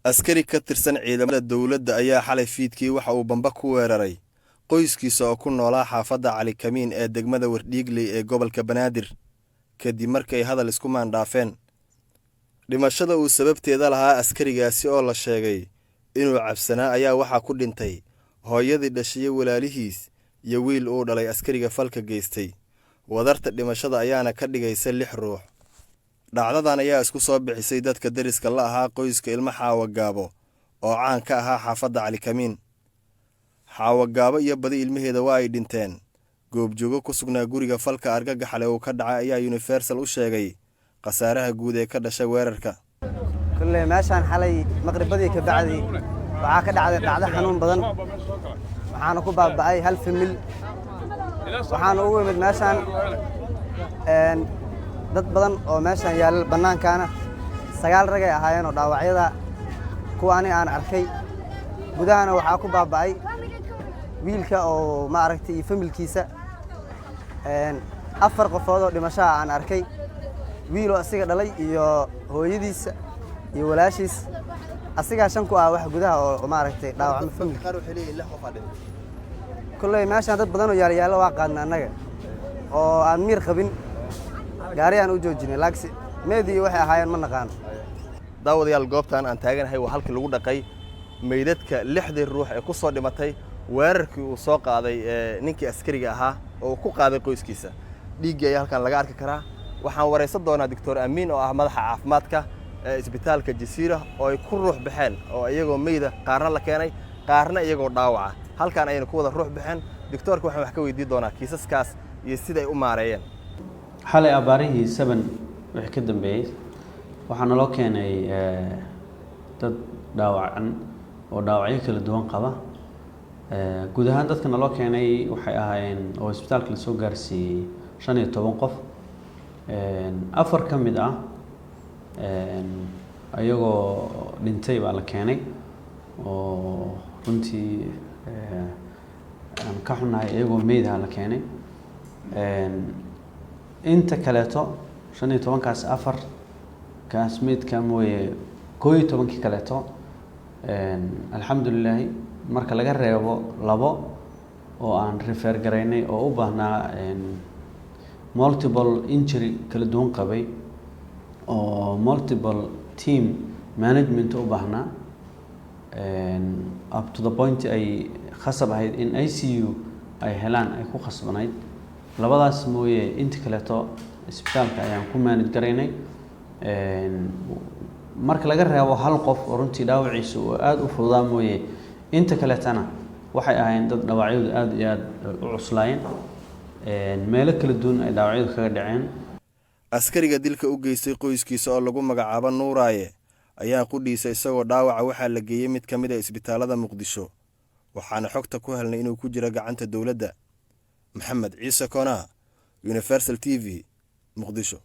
Askari ka tirsan ciidamada dowladda ayaa xalay fiidkii waxa uu bamba ku weeraray qoyskiisa oo ku noolaa xaafadda Cali Kamiin ee degmada Wardhiigley ee gobolka Banaadir, kadib markay hadal isku maandhaafeen. Dhimashada uu sababteeda lahaa askarigaasi oo la sheegay inuu cabsanaa ayaa waxaa ku dhintay hooyadii dhashiye, walaalihiis iyo wiil uu dhalay askariga falka geystay. Wadarta dhimashada ayaana ka dhigaysa lix ruux. Dhacdadan ayaa isku soo bixisay dadka deriska la ahaa qoyska ilmo Xaawo Gaabo oo caan ka ahaa xaafadda Cali Kamiin. Xaawo Gaabo iyo badi ilmaheeda waa ay dhinteen. Goobjoogo ku sugnaa guriga falka argagaxale uu ka dhacay ayaa Universal u sheegay khasaaraha guud ee ka dhashay weerarka. Kulley meeshaan xalay maqribadii ka bacdi waxaa ka dhacday dhacdo xanuun badan, waxaana ku baaba'ay hal family. Waxaana ugu imid meeshaan dad badan oo meeshaan yaalla bannaankaana 9 ragay ahaayeen oo dhaawacyada kuwa ani aan arkay. Gudahana waxaa ku baaba'ay wiilka oo ma aragtay iyo familkiisa, 4 qofood oo dhimashaha aan arkay, wiiloo asiga dhalay iyo hooyadiisa iyo walaashiis, asigaa 5 ku ah wax gudaha oo ma aragtay dhaawacmo familka. Kolley meeshaan dad badan oo yaalyaalo waa qaadna annaga oo aan miir qabin, gaari aan u joojinay, laakiin meedii waxay ahaayeen ma naqaano. Daawadayaal, goobtan aan taaganahay waa halkii lagu dhaqay meydadka 6dii ruux ee ku soo dhimatay weerarkii uu soo qaaday ninkii askariga ahaa oo uu ku qaaday qoyskiisa. Dhiiggii ayaa halkan laga arki karaa. Waxaan waraysan doonaa Doctor Amiin oo ah madaxa caafimaadka ee isbitaalka Jasiira oo ay ku ruux baxeen oo iyagoo meyda qaarna la keenay, qaarna iyagoo dhaawaca halkan ayayna ku wada ruux baxeen. Doctoorka waxaan wax ka weydiin doonaa kiisaskaas iyo sida ay u maareeyeen. Xalay abaarihii 7 wixii ka dambeeyey waxaa naloo keenay dad dhaawacan oo dhaawacyo kala duwan qaba. Guud ahaan dadka naloo keenay waxay ahaayeen oo isbitaalka lasoo gaarsiiyey 15 qof. 4 ka mid ah ayagoo dhintay baa la keenay oo runtii aan ka xunnahay, iyagoo meydha la keenay. Inta kaleeto 15kaas, 4 kaas meydka mooye, 11kii kaleeto alxamdulilaahi, marka laga reebo 2 oo aan refer garaynay oo u baahnaa multiple injury kala duwan qabay oo multiple team management u baahnaa, up to the point ay khasab ahayd in ICU ay helaan ay ku khasbanayd, labadaas mooye inta kaleeto isbitaalka ayaan ku manage garaynay. Marka laga reebo hal qof oo runtii dhaawaciisa uu aada u fududaa mooye, inta kaleetana waxay ahaayeen dad dhaawacyadu aada iyo aada u cuslaayeen, meelo kala duwan ay dhaawacyadu kaga dhaceen. Askariga dilka u geystay qoyskiisa oo lagu magacaabo Nuuraaye ayaa qudhiisa isagoo dhaawaca waxaa la geeyey mid ka mid a isbitaalada Muqdisho, waxaana xogta ku helnay inuu ku jiro gacanta dowladda. Maxamed Ciise Koonaa, Universal TV, Muqdisho.